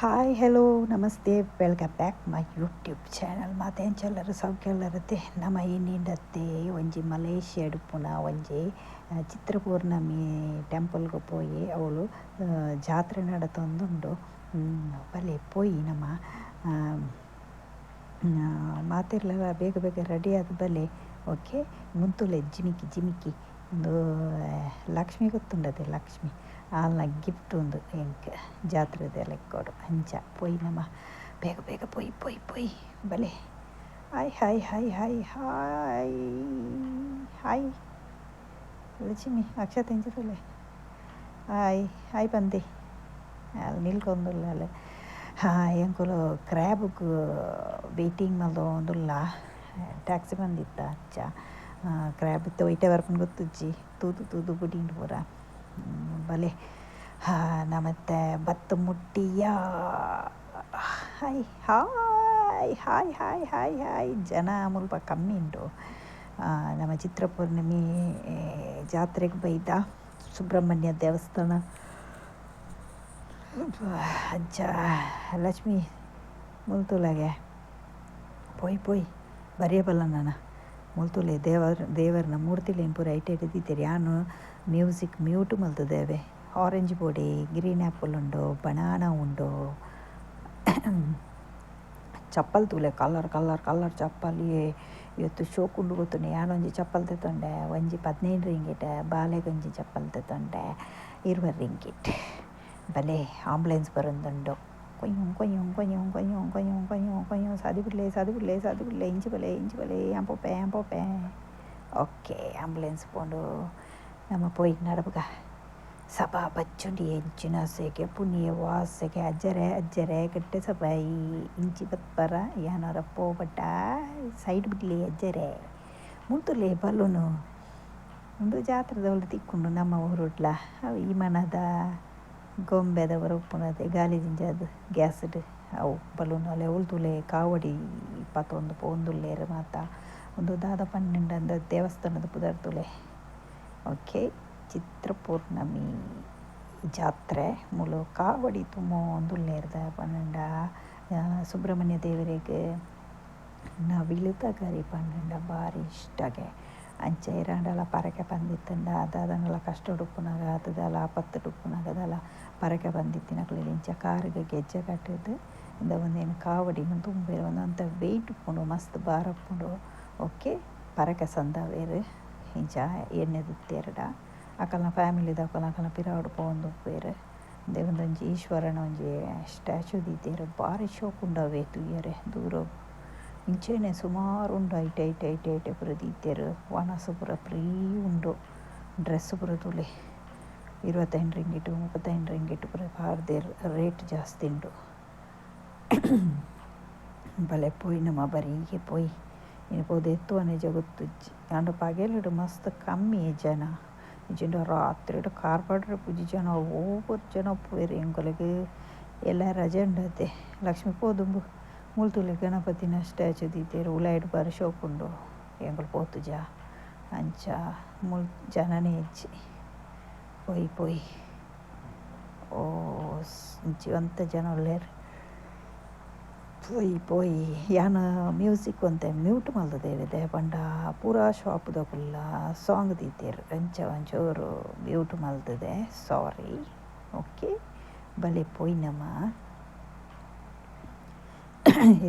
Hi hello namaste welcome back my YouTube channel. ಮಾತೆಂಚಲ್ಲರು ಸೌಖ್ಯಲ್ಲರತೆ. ನಮ್ಮ ಇನ್ನಿಂಡತ್ತೆ ಒಂಜಿ ಮಲೇಷ್ಯಾಡ್ ಪುನ ಒಂಜಿ ಚಿತ್ರಪೂರ್ಣಮಿ ಟೆಂಪಲ್ಗೆ ಪೋಯಿ ಅವಳು ಜಾತ್ರೆ ನಡತೊಂದುಂಡು. ಬಲೆ ಪೋಯಿ ನಮ್ಮ ಮಾತೆರ್ಲ ಬೇಗ ಬೇಗ ರೆಡಿ ಆದ್ ಬಲೆ. ಓಕೆ ಮುತ್ತುಲೆ ಜಿಮಿಕಿ ಜಿಮಿಕಿ ಉಂದು ಲಕ್ಷ್ಮಿ ಗೊತ್ತುಂಡತೆ ಲಕ್ಷ್ಮಿ ಆಲ್ನ ಗಿಫ್ಟ್ ಉಂದು ಎಂಕ್ ಜಾತ್ರೆದ ಲೆಕ್ಕೊಡು. ಅಂಚ ಪೋಯಿ ನಮ ಬೇಗ ಬೇಗ ಪೋಯಿ ಪೋಯಿ ಪೋಯಿ ಬಲೆ. Hi hi hi hi hi hi Lakshmi Akshata ಎಂಚ ಹಾಯ್ ಹಾಯ್ ಪಂತಿ ಅಲ್ ನಿಲ್ಕೊಂದುಲ್ಲಲ್. ಹಾಯ್ ಎಂಕುಲು ಕ್ರ್ಯಾಬ್ಗ್ ವೇಟಿಂಗ್ ಮಲ್ತೊಂದುಲ್ಲ. ಟ್ಯಾಕ್ಸಿ ಬಂದಿತ್ತ ಅಂಚ ಕ್ರ್ಯಾಬ್ ಇತ್ತೆ ಒಯ್ಟೆ ಬರ್ಪುಂಡು ಗೊತ್ತುಜ್ಜಿ. ತೂದು ತೂದು ಬುಡಿಂಡು ಪೂರ ಬಲೆ. ನಮತ್ತೆ ಬತ್ತ್ ಮುಟ್ಟಿಯಾ. Hi hi hi hi hi hi. ಜನ ಮುಲ್ಪ ಕಮ್ಮಿ ಉಂಡು. ನಮ್ಮ ಚಿತ್ರಪೂರ್ಣಿಮೆ ಜಾತ್ರೆಗ್ ಬೈದ ಸುಬ್ರಹ್ಮಣ್ಯ ದೇವಸ್ಥಾನ ಅಂಚ. ಲಕ್ಷ್ಮಿ ಮುಲ್ತುಲಗೆ ಪೋಯಿ ಪೋಯಿ ಬರಿಯ ಬಲ್ಲ ನನ ಮುಲ್ತುಲೆ ದೇವರ್ ದೇವರ್ನ ಮೂರ್ತಿಲೆನ್ ಪೂರ ಐಟ್ ಐಟ್ ದೀತೆರ್. ಯಾನ್ ಮ್ಯೂಸಿಕ್ ಮ್ಯೂಟ್ ಮಲ್ತುದೇವೆ. ಆರೆಂಜ್ ಬೋಡೆ ಗ್ರೀನ್ ಆಪಲ್ ಉಂಡು, ಬನಾನ ಉಂಡು. ಚಪ್ಪಲ್ ತೂಲೆ ಕಲರ್ ಕಲರ್ ಕಲರ್ ಚಪ್ಪಲ್. ಏತ್ ಶೋಕುಂಡು ಗೊತ್ತುಂಡು. ಯಾನ್ ಒಂಜಿ ಚಪ್ಪಲ್ ದೆತೊಂಡೆ ಒಂಜಿ 15 ರಿಂಗಿಟ್, ಬಾಲೆಗ್ ಒಂಜಿ ಚಪ್ಪಲ್ ದೆತೊಂಡೆ 20 ರಿಂಗಿಟ್. ಬಲೆ ಆಂಬುಲೆನ್ಸ್ ಬರೊಂದುಂಡು. ಕೊಯ್ಯೊ ಕೊಯ್ಯೊ ಕೊಯ್ಯೊ ಕೊಯ್ಯೊ ಕೊಯ್ಯೊ ಕೊಯ್ಯೊ ಕೊಯ್ಯೊ. ಸಾದಿ ಬುಡ್ಲೆ ಸಾದಿ ಬುಡ್ಲೆ ಸಾದಿ ಬುಡ್ಲೆ. ಇಂಚಿ ಬಲೆ ಇಂಚಿ ಬಲೆ. ಯಾನ್ ಪೋಪೆ ಯಾನ್ ಪೋಪೆ. ಓಕೆ ಆಂಬುಲೆನ್ಸ್ ಪೋಂಡು. ನಮ ಪೋಯಿ ನಡಪುಗ. ಸಭಾ ಬಚ್ಚುಂಡಿ ಎಂಚಿನ ಸೆಗೆ ಪುನಿಯ ವಾಸೆಗೆ. ಅಜ್ಜರೆ ಅಜ್ಜರೆ ಕಟ್ಟೆ ಸಬಾಯಿ ಇಂಚಿ ಬತ್ಪರ ಯಾನೊರ ಪೋಬಟ ಸೈಡ್ ಬಿಡ್ಲಿ ಅಜ್ಜರೆ. ಮುಲ್ತುಲೆ ಬಲೂನು ಉಂದು ಜಾತ್ರೆದವ್ಲು ತಿಕ್ಕುಂಡು ನಮ್ಮ ಊರುಡ್ಲ. ಅವು ಇಮನದ ಗೊಂಬೆದ ಪೂರ ಉಪ್ಪುನತೆ ಗಾಲಿ ದಿಂಜಾದ್ ಗ್ಯಾಸ್ಡ್ ಅವು ಬಲೂನ್. ಅಲೆ ಉಲ್ತುಲೆ ಕಾವಡಿ ಪತೊಂದು ಪೋವೊಂದುಲ್ಲೆರ್ ಮಾತ. ಉಂದು ದಾದ ಪಂಡ ದೇವಸ್ಥಾನದ ಪುದರ್ ತೂಲೆ. ಓಕೆ ಚಿತ್ರಪೂರ್ಣಮಿ ಜಾತ್ರೆ ಮೂಲು ಕಾವಡಿ ತುಂಬೊಂದುಲ್ಲೆರ್ ದಾಯೆ ಪಂಡ ಸುಬ್ರಹ್ಮಣ್ಯ ದೇವೆರೆಗ್ ನವಿಲುದ ಗರಿ ಪಂಡ ಬಾರಿ ಇಷ್ಟಗೆ. ಅಂಚ ಏರಾಂಡಲ ಪರಕೆ ಪಂದಿತ್ತುಂಡ ದಾದಾಂಡಲ ಕಷ್ಟಡ್ ಉಪ್ಪುನಗ ಅತ್ ದಾಲ ಆಪತ್ತುಡು ಉಪ್ಪುನಗ ದಾಲ ಪರಕೆ ಪಂದಿತ್ತಿನಕುಲು ಇಂಚ ಕಾರುಗ್ ಗೆಜ್ಜೆ ಕಟ್ಟುದು ಇಂದ ಉಂದೆನ್ ಕಾವಡಿನ್ ತುಂಬುವೆರ್. ಉಂದು ಒಂತೆ ವೆಯ್ಟ್ ಉಪ್ಪುಂಡು, ಮಸ್ತ್ ಬಾರ ಉಪ್ಪುಂಡು. ಓಕೆ ಪರಕೆ ಸಂದಾವೆರ್ ಇಂಚ ಎಣ್ಣೆ ದೀತೆರ್ಡ ಅಕಲ್ನ ಫ್ಯಾಮಿಲಿ ದಕುಲು ಅಕಲ್ನ ಪಿರವುಡು ಪೋವೊಂದು ಉಪ್ಪುವೆರ್. ಉಂದೆ ಉಂದೊಂಜಿ ಈಶ್ವರನ ಒಂಜಿ ಸ್ಟ್ಯಾಚ್ಯೂ ದೀತೆರ್. ಬಾರಿ ಶೋಕು ಉಂಡು ಅವ್ವೆ ತೂಯೆರೆ ದೂರೊಗು. ಇಂಚೆನೆ ಸುಮಾರು ಉಂಡು ಐಟ್ ಐಟ್ ಐಟ್ ಐಟ್ ಪೂರ ದೀತೆರ್. ವನಸ್ ಪೂರ ಫ್ರೀ ಉಂಡು. ಡ್ರೆಸ್ ಪೂರ ತೂಲೆ 25 ರಿಂಗಿಟ್ 35 ರಿಂಗಿಟ್ ಪೂರ ಪಾಡ್ದೆರ್. ರೇಟ್ ಜಾಸ್ತಿ ಉಂಡು. ಬಲೆ ಪೋಯಿ ನಮ ಬರಿಗೆ ಪೋಯಿ. ಇನಿ ಪೋದು ಎತ್ತುವನೆ ಗೊತ್ತುಜ್ಜಿ. ಆಂಡ ಪಗೆಲುಡು ಮಸ್ತ್ ಕಮ್ಮಿ ಜನ. ಇಜ್ಜಿಂಡ ರಾತ್ರಿಡ್ ಕಾರ್ ಪಾಡ್ರೆ ಪೂಜಿ ಜನ ಓವರ್ ಜನ ಉಪ್ಪುವೆರ್. ಎಂಕುಲೆಗ್ ಎಲ್ಲೆ ರಜೆ ಉಂಡತೆ. ಲಕ್ಷ್ಮಿ ಪೋದುಂಬು ಮುಲ್ತುಲೆ ಗಣಪತಿನ ಸ್ಟ್ಯಾಚ್ಯೂ ದೀತೆರ್. ಉಲಾಯಿಡ್ ಬಾರಿ ಶೋಕು ಉಂಡು. ಎಂಕುಲು ಪೋತುಜ ಅಂಚ ಮುಲ್ ಜನನೇ ಇಜ್ಜಿ. ಪೋಯಿ ಪೋಯಿ. ಓ ಇಂಚಿ ಒಂತೆ ಜನ ಉಲ್ಲೆರ್. ಪೋಯಿ ಪೋಯಿ. ಯಾನ್ ಮ್ಯೂಸಿಕ್ ಒಂತೆ ಮ್ಯೂಟ್ ಮಲ್ತುದೇವೆ ದಾಯೆ ಪಂಡ ಪೂರಾ ಶಾಪ್ ದಕುಲ್ಲ ಸಾಂಗ್ ದೀತೆರ್. ಅಂಚ ಒಂಚೂರು ಮ್ಯೂಟ್ ಮಲ್ತುದೆ, ಸಾರಿ. ಓಕೆ ಬಲೆ ಪೋಯಿ ನಮ.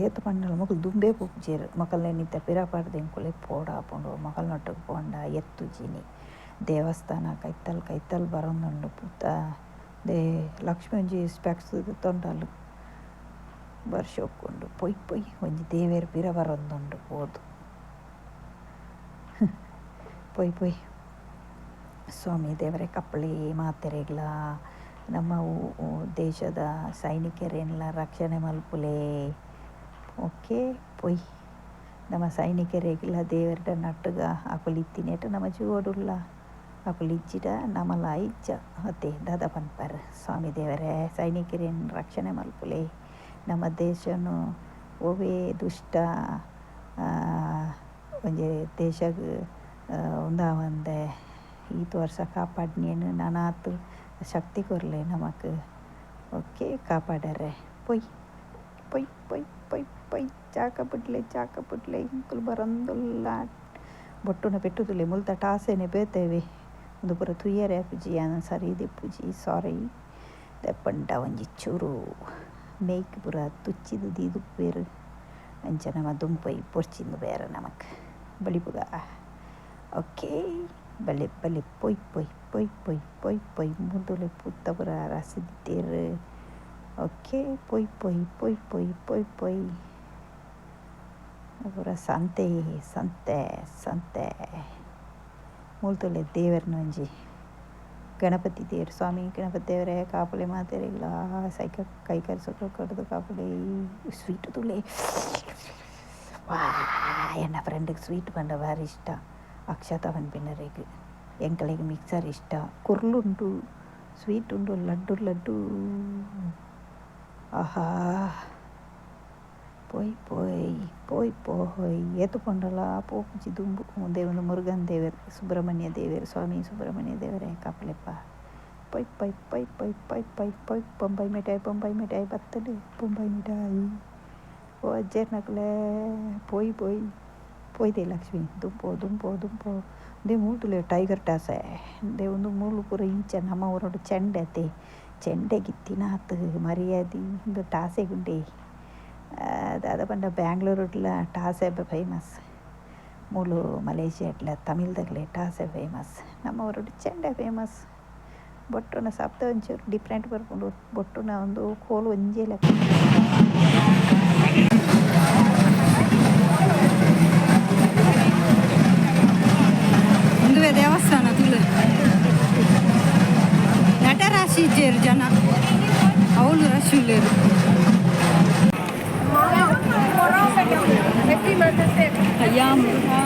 ಏತ್ ಪಂಡಲ ಮೊಕುಲು ದುಂಬೇ ಪೋಪುಜೆರ್. ಮೊಕಲ್ನ ಇತ್ತೆ ಪಿರ ಪಾಡ್ದ್ ಎಂಕುಲೆ ಪೋಡಾಪುಂಡು. ಮೊಕಲ್ನೊಟ್ಟುಗು ಪೋಂಡ ಎತ್ತುಜಿನಿ. ದೇವಸ್ಥಾನ ಕೈತಲ್ ಕೈತಲ್ ಬರೊಂದುಂಡು ಪೂತ. ದೇ ಲಕ್ಷ್ಮಿ ಒಂಜಿ ಸ್ಪೆಕ್ಸ್ ದೆತೊಂಡಲ್ ಬಾರಿ ಶೋಕು ಉಂಡು. ಪೋಯಿ ಪೋಯಿ ಒಂಜಿ ದೇವೆರ್ ಪಿರ ಬರೊಂದುಂಡು ಪೋದು. ಪೋಯಿ ಪೋಯಿ. ಸ್ವಾಮಿ ದೇವರೆ ಕಪ್ಪಳಿ ಮಾತೆರೆಗ್ಲಾ ನಮ್ಮ ದೇಶದ ಸೈನಿಕರೆನ್ಲ ರಕ್ಷಣೆ ಮಲ್ಪುಲೆ. ಓಕೆ ಪೋಯಿ. ನಮ್ಮ ಸೈನಿಕರೆಗ್ಲ ದೇವೆರ್ಡ ನಟ್ಟುಗ. ಅಕುಲು ಇತ್ತಿನೇಟ ನಮ ಜೀವೊಡುಲ್ಲ. ಅಕುಲು ಇಜ್ಜಿಡ ನಮಲ ಇಜ್ಜ ಅತೆ ದಾದ ಪನ್ಪರ್. ಸ್ವಾಮಿ ದೇವರೇ ಸೈನಿಕರೆನ್ ರಕ್ಷಣೆ ಮಲ್ಪುಲೆ. ನಮ್ಮ ದೇಶನು ಒವ್ವೇ ದುಷ್ಟ ಒಂಜಿ ದೇಶಗ್ ಉಂದಾವಂದೆ ಈತ್ ವರ್ಷ ಕಾಪಾಡ್ನೇನು ನನಾತ್ ಶಕ್ತಿ ಕೊರ್ಲೆ ನಮಕ್. ಓಕೆ ಕಾಪಾಡರೆ. ಪೊಯ್ ಪೊಯ್ ಪೊಯ್ ಪೊಯ್ ಪೊಯ್ ಜಾಕ ಬುಡ್ಲೆ ಜಾಕ ಬುಡ್ಲೆ ಎಂಕುಲು ಬರೊಂದುಲ್ಲ ಬೊಟ್ಟುನ ಪೆಟ್ಟುದುಲ್ಲೆ ಮುಲ್ತ ಟಾಸೆನೆ ಬೇತೇವೆ ಉಂದು ಪೂರ ತೂಯೆರೆ ಆಪುಜಿ ಯಾನ್ ಸರಿ ದೆಪ್ಪುಜಿ ಸಾರಿ ದೆಪ್ಪಂಡ ಒಂಜಿ ಚೂರು ಮೇಯ್ಕ್ ಪೂರ ತುಚ್ಚಿದ್ ದೀದುಪ್ಪುವೆರ್ ಅಂಚ ನಮ ದುಂಬು ಪೋಯಿ ಬೊರ್ಚಿಂದ್ ಬೇರೆ ನಮಕ್ ಬಲಿಪುಗ ಓಕೆ ಬಲೆ ಬಲೆ ಪೊಯ್ ಪೊಯ್ ಪೊಯ್ ಪೊಯ್ ಪೊಯ್ ಪೊಯ್ ಮುಲ್ತುಲೆ ಪೂತ ಪೂರ ರಾಸಿ ದೀತೆರ್ ಓಕೆ ಪೊಯ್ ಪೊಯ್ ಪೊಯ್ ಪೊಯ್ ಪೊಯ್ ಪೊಯ್ ಪೂರ ಸಂತೆ ಸಂತೆ ಸಂತೆ ಮುಲ್ತುಲ್ಲೆ ದೇವೆರ್ನ ಒಂಜಿ ಗಣಪತಿ ದೇವೆರ್ ಸ್ವಾಮಿ ಗಣಪತಿ ದೇವರೇ ಕಾಪುಲೆ ಮಾತೆರೆಗ್ಲಾ ಸೈಕ ಕೈಕಾರ್ ಸುಖ ಕೊರ್ದು ಕಾಪುಲೆ ಸ್ವೀಟ್ ತೂಲೆ ವಾ ಎನ್ನ ಫ್ರೆಂಡ್ಗ್ ಸ್ವೀಟ್ ಪಂಡ ಬಾರಿ ಇಷ್ಟ ಅಕ್ಷತಾ ಪನ್ಪಿನರೆಗ್ ಎಂಕಲೆಗ್ ಮಿಕ್ಸರ್ ಇಷ್ಟ ಕುರ್ಲುಂಡು ಸ್ವೀಟ್ ಉಂಡು ಲಡ್ಡು ಲಡ್ಡು ಆಹಾ ಪೋಯ್ ಪೋಯ್ ಪೋಯ್ ಪೋಯ್ ಏತ್ ಪೋಂಡಲ ಪೋಪುಜಿ ದುಂಬು ಉಂದೇ ಉಂದು ಮುರುಗನ್ ದೇವೆರ್ ಸುಬ್ರಹ್ಮಣ್ಯ ದೇವೆರ್ ಸ್ವಾಮಿ ಸುಬ್ರಹ್ಮಣ್ಯ ದೇವರೇ ಕಾಪುಲೆಪ್ಪ ಪೊಯ್ ಪೊಯ್ ಪೊಯ್ ಪೊಯ್ ಪೊಯ್ ಪೊಯ್ ಪೊಯ್ ಬೊಂಬಾಯಿ ಮಿಠಾಯಿ ಬೊಂಬಾಯಿ ಮಿಠಾಯಿ ಬತ್ತುಂಡು ಬೊಂಬಾಯಿ ಮಿಠಾಯಿ ಓ ಅಜ್ಜೆರ್ನಕುಲೆ ಪೋಯ್ ಪೋಯ್ ಪೋಯ್ದೆ ಲಕ್ಷ್ಮಿ ದುಂಪೋ ದುಂಪೋ ದುಂಪೋ ಉಂದೇ ಮೂಲು ತೂಲೆ ಟೈಗರ್ ಟಾಸೆ ಉಂದೇ ಉಂದು ಮೂಲು ಪೂರ ಇಂಚ ನಮ ಊರುಡು ಚೆಂಡೆ ಅತೆ ಚೆಂಡೆಗ್ ಇತ್ತಿನಾತ್ ಮರ್ಯಾದಿ ಉಂದು ಟಾಸೆಗ್ ಉಂಡೆ ದಾದ ಪಂಡ ಬ್ಯಾಂಗ್ಳೂರುಡ್ಲ ಟಾಸೆ ಫೇಮಸ್ ಮೂಲು ಮಲೇಷ್ಯಾಡ್ಲ ತಮಿಳ್ದಕ್ಲೆ ಟಾಸೆ ಫೇಮಸ್ ನಮ್ಮ ಊರುಡು ಚೆಂಡೆ ಫೇಮಸ್ ಬೊಟ್ಟುನ ಶಬ್ದ ಒಂಚೂರು ಡಿಫ್ರೆಂಟ್ ಬರ್ಪುಂಡು ಬೊಟ್ಟುನ ಉಂದು ಕೋಲು ಒಂಜೇ ಲೆಕ. ಉಂದುವೆ ದೇವಸ್ಥಾನ ತುಳು ನಟರಾಶಿ ಇಜ್ಜೆರ್ ಜನ ಅವಳು ರಶ್ ಉಲ್ಲೆರ್. ಅಯ್ಯಾ ಮುರುಘಾ.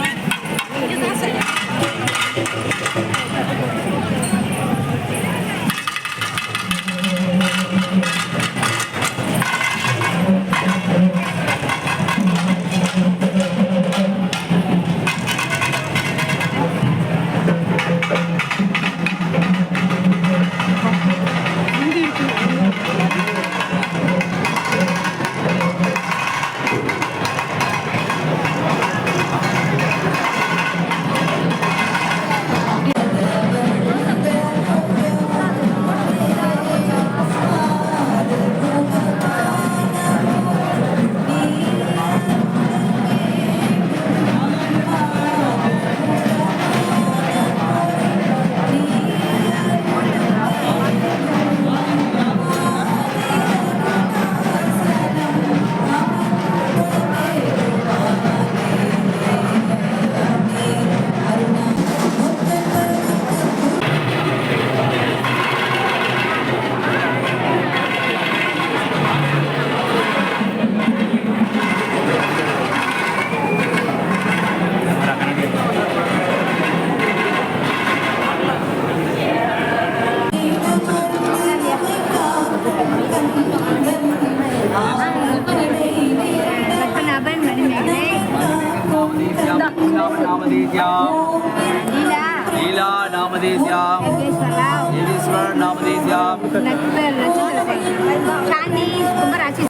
லீலா நாமதேசியாம் யோகேஸ்வரர் நாமதேசியாம். சாந்தி கும்பராசி.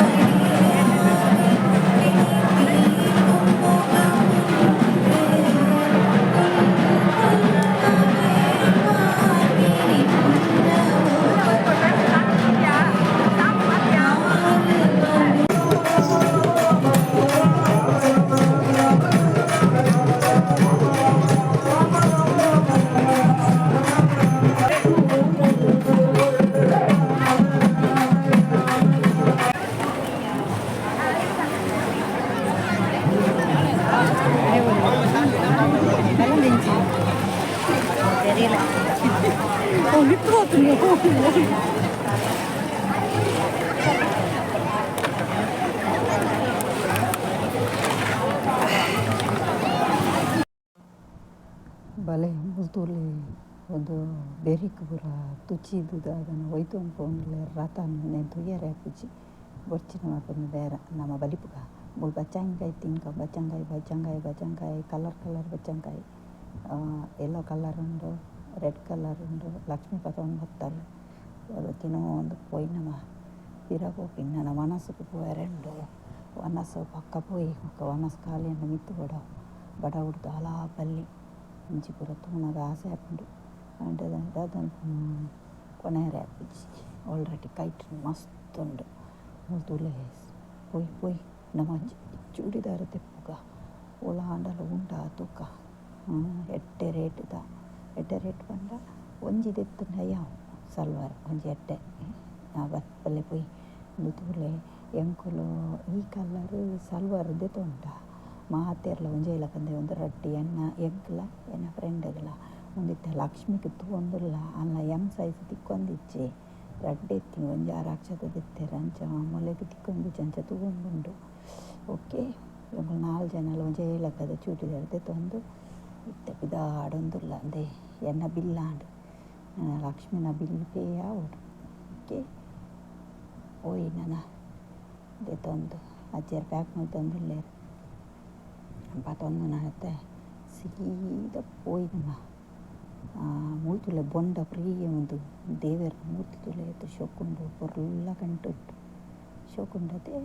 ಬಲೆ ಮುಲ್ತೂಲಿ ಉಂದು ಬೆರಿಕ್ ಪೂರ ತುಚ್ಚಿದ್ ದಾದನ ಒಯ್ತೊಂದು ಪೋವೊಂದುಲ್ಲೆರ್ ರಥನ್ ಉಂದೆನ್ ತೂಯೆರೆ ಆಪುಜಿ ಬೊರ್ಚಿ ನಮಕ್ ಉಂದು ಬೇರ ನಮ ಬಲಿಪುಗ ಮೂಲು ಬಚ್ಚಂಗಾಯಿ ತಿನ್ಕ ಬಚ್ಚಂಗಾಯಿ ಬಚ್ಚಂಗಾಯಿ ಬಚ್ಚಂಗಾಯಿ ಕಲರ್ ಕಲರ್ ಬಚ್ಚಂಗಾಯಿ ಎಲ್ಲೋ ಕಲರ್ ಉಂಡು ರೆಡ್ ಕಲರ್ ಉಂಡು ಲಕ್ಷ್ಮೀ ಪತೊಂದು ಬತ್ತಲ್ ತಿನೊಂದು ಪೋಯಿ ನಮ. ಪಿರ ಪೋಪಿನಿ ನನ ವನಸುಗು ಪೋವೆರೆ ಉಂಡು ವನಸ್ ಪಕ್ಕ ಪೋಯಿ ಬೊಕ ವನಸ್ ಖಾಲಿ ಆಂಡ ಮಿತ್ತ್ ಬೋಡಾವು ಬಡವುಡು ದಾಲ ಬಲ್ಲಿ ಇಂಚಿ ಪೂರ ತೂನಗ ಆಸೆ ಆಪುಂಡು ಆಂಡ ದಾದ ಕೊನೊಯೆರೆ ಆಪುಜಿ ಆಲ್ರೆಡಿ ಕೈಟ್ ಮಸ್ತ್ ಉಂಡು ಮೂಲು ತೂಲೆ ಪೋಯಿ ಪೋಯಿ ನಮ ಒಂಜಿ ಚೂಡಿದಾರ ದೆಪ್ಪುಗ ಓಲ ಆಂಡಲ ಉಂಡಾ ತೂಕ ಎಡ್ಡೆ ರೇಟ್ ದ ಎಡ್ಡೆ ರೇಟ್ ಪಂಡ ಒಂಜಿ ದೆತ್ತುಂಡ ಯಾವು ಸಲ್ವಾರ್ ಒಂಜಿ ಎಡ್ಡೆ ಬಲ್ಲೆ ಪೋಯಿ ಉಂದು ತೂಲೆ ಎಂಕುಲು ಈ ಕಲರ್ ಸಲ್ವಾರ್ ದೆತೊಂಡ ಮಾತೆರ್ಲ ಒಂಜೇ ಲಕಂದೆ ಒಂದು ರಡ್ಡ್ ಎನ್ನ ಎಂಕ್ಲ ಎನ್ನ ಫ್ರೆಂಡ್ಗ್ಲ ಉಂದಿತ್ತೆ ಲಕ್ಷ್ಮಿಗ್ ತೂವೊಂದುಲ್ಲ ಆಲ್ನ ಎಮ್ ಸೈಜ್ ತಿಕ್ಕೊಂದಿಜ್ಜಿ ರಡ್ಡ್ ಇತ್ತಿನಿ ಒಂಜಿ ಆರ್ ಅಕ್ಷತ ದೆತ್ತೆರ್ ಅಂಚ ಮೊಲೆಗ್ ತಿಕ್ಕೊಂದಿಜ್ಜಿ ಅಂಚ ತೂವೊಂದುಂಡು ಓಕೆ ಎಂಕುಲು ನಾಲ್ ಜನಲ ಒಂಜೇ ಲೆಕ್ಕದ ಚೂಡಿದಾರ್ ದೆತೊಂದು ಇತ್ತೆ ಪಿದಾಡೊಂದುಲ್ಲ ಅಂದೆ ಎನ್ನ ಬಿಲ್ ಆಂಡ್ ಲಕ್ಷ್ಮಿನ ಬಿಲ್ ಪೇ ಆವೊಡು ಓಕೆ ಪೋಯಿ ನನ ದೆತೊಂದು ಅಜ್ಜೆರ್ ಪ್ಯಾಕ್ ಮಲ್ತೊಂದುಲ್ಲೆರ್ ಪತೊಂದು ನನ ಸೀದಾ ಪೋಯಿ ನಮ ಮೂಲು ತೂಲೆ ಬೊಂಡ ಫ್ರೀ ಉಂದು ದೇವೆರ್ನ ಮೂರ್ತಿ ತೂಲೆ ಏತ್ ಶೋಕುಂಡು ಪೊರ್ಲ ಕಂಟುಂಡು ಶೋಕುಂಡತೆ.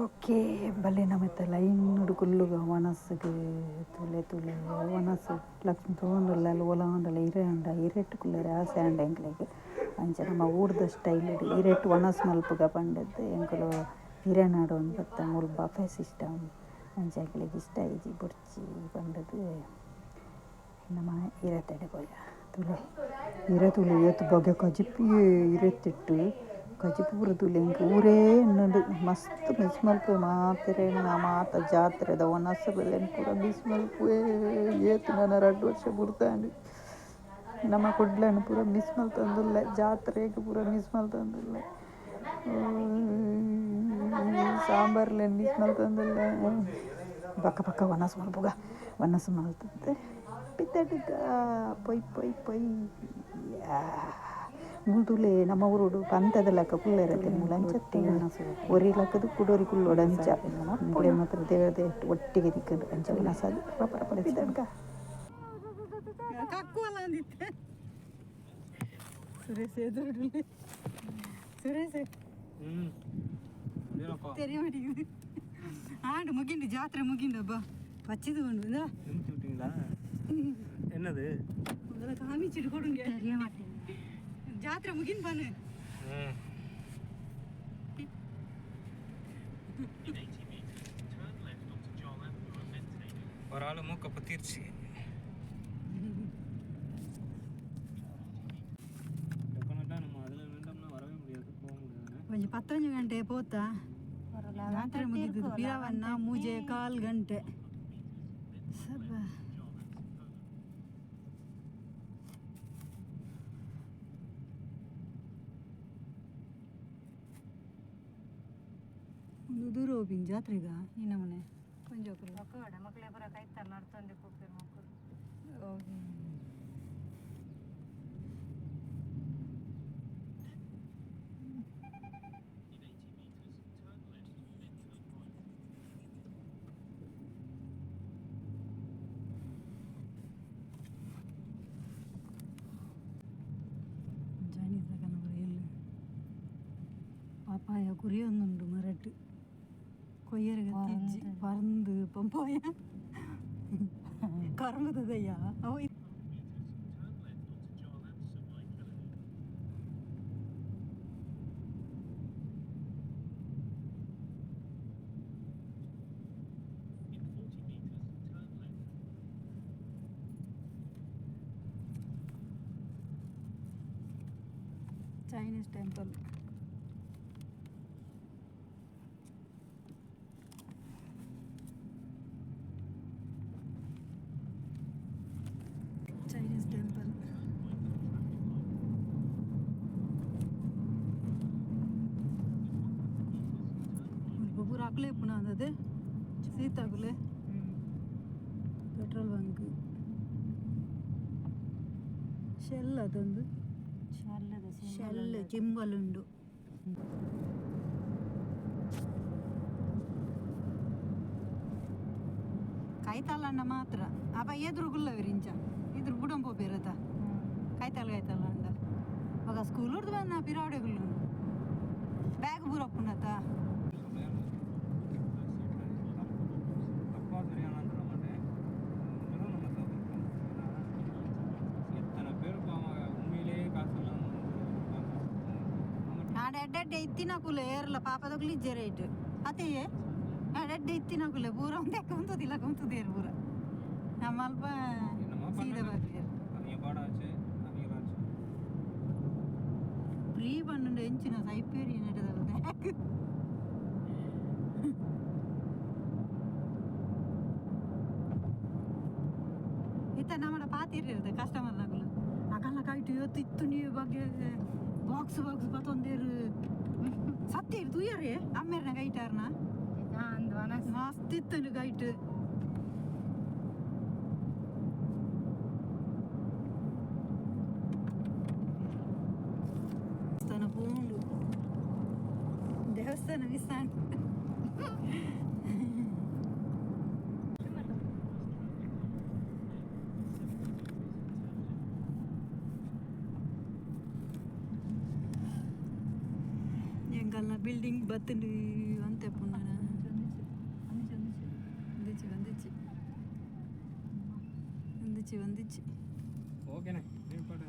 ಓಕೆ ಬಲ್ಲೆ ನಮತ ಲೈನ್ ಡ್ ಕುಲ್ಲುಗ ವನಸ್ಗ್ ತೂಲೆ ತೂಲೆ ವನಸ್ ಲಕ್ಷ್ಮಿ ತೂವೊಂದುಲ್ಲ ಓಲಾಂಡಲ ಇರೆ ಆಂಡ ಇರೆಟ್ ಕುಲ್ಲೆರೆ ಆಸೆ ಆಂಡ್ ಎಂಕ್ಲೆಗ್ ಅಂಚ ನಮ ಊರ್ದ ಸ್ಟೈಲ್ ಡ್ ಇರೆಟ್ ವನಸ್ ಮಲ್ಪುಗ ಪಂಡುದು ಎಂಕುಲು ಇರೆ ನಾಡೊಂದು ಬತ್ತ ಮೂಲು ಬಫೆ ಸಿಸ್ಟಮ್ ಅಂಚ ಎಂಕ್ಲೆಗ್ ಇಷ್ಟ ಆಯಿಜಿ ಬೊರ್ಚಿ ಪಂಡುದು ನಮ ಇರೆತಡೆ ಪೋಯ ತೂಲೆ ಇರೆ ತೂಲೆ ಏತ್ ಬಗೆ ಕಜಿಪು ಇರೆತಿಟ್ಟು ಕಜಿಪು ಪೂರ ತೂಲೆ ಎಂಕ್ ಊರೇ ಎನ್ನುಂಡು ಮಸ್ತ್ ಮಿಸ್ ಮಲ್ಪುವೆ ಮಾತೆರೆಗ್ಲಾ ಮಾತ ಜಾತ್ರೆದ ವನಸುಲೆನ್ ಪೂರ ಮಿಸ್ ಮಲ್ಪುವೆ ಏತ್ ನನ ರಡ್ಡ್ ವರ್ಷ ಬುಡ್ದಾಂಡ್ ನಮ ಕುಡ್ಲನ್ ಪೂರ ಮಿಸ್ ಮಲ್ತೊಂದುಲ್ಲೆ ಜಾತ್ರೆಗ್ ಪೂರ ಮಿಸ್ ಮಲ್ತೊಂದುಲ್ಲೆ ಸಾಂಬಾರ್ಲೆನ್ ಮಿಸ್ ಮಲ್ತೊಂದುಲ್ಲೆ ಬೊಕ ಬೊಕ ವನಸ್ ಮಲ್ಪುಗ ವನಸ್ ಮಲ್ತುದು ಪಿದಡುಗ ಪೊಯ್ ಪೊಯ್ ಪೊಯ್ ಮೂಲು ತೂಲೆ ನಮ್ಮ ಊರುಡು ಪಂತದ ಲೆಕ ಕುಲ್ಲೆರತೆ ಮೂಲು ಅಂಚ ಒರಿ ಲಕ್ಕುದು ಕುಡೊರಿ ಕುಲ್ಲೊಡು ಅಂಚ ಮೊಕುಲೆಗ್ ಮಾತ್ರ ದೇವೆರ್ದ ಒಟ್ಟಿಗೆ ತಿಕ್ಕುಂಡು ಅಂಚ ವನಸ್ ಆದ್ ರಪ ರಪ ಪಿದಡ್ಗ. ಕಕ್ಕುವಲ್ಲ ಅಂದಿತ್ತೆ ಸುರೇಶ್ ಎದುರುಡುಲ್ಲೆ ಸುರೇಶ್ தெரிய மாட்டேங்குது. ஆண்டு முகிண்டு ஜாத்திரை முகிண்டு அப்பா பச்சது கொண்டு நிமித்தி விட்டீங்களா என்னது? முதல்ல காமிச்சிட்டு கொடுங்க. தெரிய மாட்டேங்குது. ஜாத்திரை முகின் பண்ணு. ஒரு ஆள் மூக்க பத்திருச்சு. நம்ம அதில் நின்றோம்னா வரவே முடியாது, போக முடியாது. ಒಂಜಿ ಪತ್ತೊಂಜಿ ಗಂಟೆ ಪೋತಾ ಜಾತ್ರೆ ಮುಗಿದದ್ದು ಪಿರವನ್ನ ಮೂಜೆ ಕಾಲ್ ಗಂಟೆ ಸಬ್ಬ. ಒಂದು ದೂರ ಹೋಗಿನ ಜಾತ್ರೆಗ ಈ ನಮೂನೆ ಕೊಂಚ. ಚೈನೀಸ್ ಕನಬರ ಎಲ್ಲಿ ಪಾಪಾಯ ಕುರಿಯೊಂದುಂಡು ಮರಟ್ ಕೊಯ್ಯರಿಗೆ ತಿಜ್ಜಿ ಪರಂದು ಪಂಪೋಯ ಕರಂಬುದಯ್ಯ ಅವು. Chinese temple. Chinese temple. ಮುಲ್ಪ ಪೂರ ಅಕ್ಲೆ ಇಪ್ಪುನ ಅಂದದು ಸೀತಾಕುಲೆ ಪೆಟ್ರೋಲ್ ಬಂಕ್ ಶೆಲ್ ಅದೊಂದು ಶೆಲ್ ಚಿಂಬಲ್ ಉಂಡು. ಕೈತಾಲಂಡ ಮಾತ್ರ. ಅಪ ಎದುರು ಗುಲ್ಲವಿರಿಂಚ ಇದ್ರ ಬುಡಂಪೋ ಬೇರತ ಕೈತಾಲ್ ಕೈತಾಲ್ ಅಂಡ ఒక ಸ್ಕೂಲ್ ಉರ್ದು ಬಂದ ಪಿರಾವಡೆ ಗುಲ್ಲು ಬ್ಯಾಗ್ ಪೂರಪ್ಪುಂಡತ. தப்பாக சரியானான்னு சொல்ல மாட்டேன். இருந்தாலும் நம்ம தவிர்க்கணும். ஏன்னா எத்தனை பேர் பாவம் உண்மையிலேயே காசு இல்லாமல் வந்து இருப்பாங்க. அவங்க ಆಡ ಎಡ್ಡೆಡ್ಡೆ ಇತ್ತಿನಕುಲೆ ಏರ್ಲ ಪಾಪದಕುಲು ಇಜ್ಜೆ ರೇಟ್ ಅತೆಯೇ. ಎಡ್ಡೆಡ್ಡೆ ಇತ್ತಿನಕುಲೆ ಪೂರ ಒಂದೇ ಕುಂತುದಿಲ್ಲ, ಕುಂತುದೇರು ಪೂರ ನಮ್ಮ ಅಲ್ಪ என்னமோ ಸೀದಾ பண்ணாங்க. ಬರ್ತೀರ. அவங்க பாடாச்சு, அவங்களாச்சு. ಫ್ರೀ ಪನ್ನುಂಡು ಎಂಚಿನ ಸೈಪೇರಿ ನೆಟದಲ್ಲ. ಇತ್ತ ನಮ್ಮಡ ಪಾತಿರ್ದು ಕಸ್ಟಮರ್ ನಕುಲು ಅಕಲ್ನ ಕೈಟು ಇವತ್ತು ಇತ್ತು ನೀವು ಬಗ್ಗೆ ಬಾಕ್ಸ್ ಬಾಕ್ಸ್ ಪತ್ತೊಂದೇರು ಸತ್ಯ ತೂಯರೇ ಅಮ್ಮೇರ್ನ ಕೈಟಾರ್ನ ಮಸ್ತ್ ಇತ್ತು ಕೈಟು. ದೇವಸ್ಥಾನ ಪೋಂಡು, ದೇವಸ್ಥಾನ ಮಿಸ್ ಆಂಡ್. ಎಂಕಲ್ನ ಬಿಲ್ಡಿಂಗ್ ಬತ್ತುಂಡು ಅಂತೆ ಪುಣ್ಣ. வந்துச்சு வந்துச்சு வந்துச்சு வந்துச்சு. ஓகேண்ணே, நீ பாட்டு.